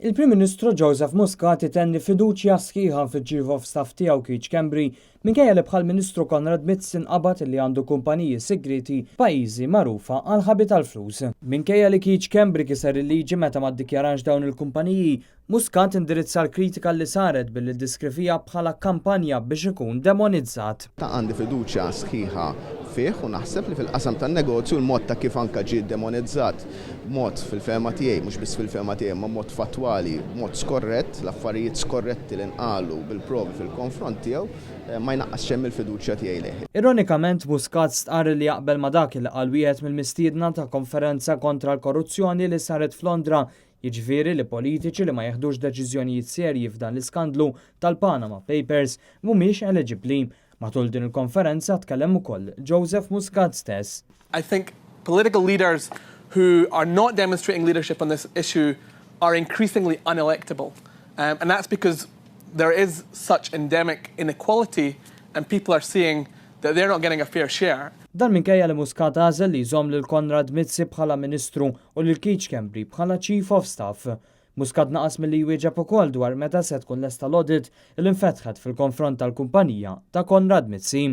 Il-Prim Ministru Joseph Muscat itenni fiduċja sħiħa fiċ-Chief of Staff tiegħu Keith Schembri minkejja li bħal Ministru Konrad Mizzi nqabad li għandu kumpaniji segreti f'pajjiżi magħrufa għal ħabi tal-flus. Minkejja li Keith Schembri kiser il-liġi meta ma ddikjarax dawn il-kumpaniji, Muscat indirizza l-kritika li saret billi ddeskrivieha bħala kampanja biex ikun demonizzat. Ta' għandi fiduċja sħiħa fih u naħseb li fil-qasam tan-negozju l-mod ta' kif anka ġie demonizzat mod fil-fehma tiegħi, mhux biss fil-fehma tiegħi, ma mod fattwali, mod skorrett, l-affarijiet skorretti li nqalu bil-provi fil-konfront tiegħu ma jnaqqas xejn mill-fiduċja tiegħi lejh. Ironikament, Muscat stqarr li jaqbel ma dak li qal wieħed mill-mistiedna ta' konferenza kontra l-korruzzjoni li saret f'Londra, jiġifieri li politiċi li ma jeħdux deċiżjonijiet serji f'dan l-iskandlu tal-Panama Papers mhumiex eligibbli. Matul din il-konferenza tkellem ukoll Joseph Muscat stess. I think political leaders who are not demonstrating leadership on this issue are increasingly unelectable. And that's because there is such endemic inequality and people are seeing that they're not getting a fair share. Dan minkejja li Muscat għażel li jżomm lil Konrad Mizzi bħala Ministru u lil Keith Schembri bħala Chief of Staff. Muscat naqas milli jwieġeb ukoll dwar meta se tkun lesta l-audit li nfetħet fil-konfront tal-kumpanija ta' Konrad Mizzi.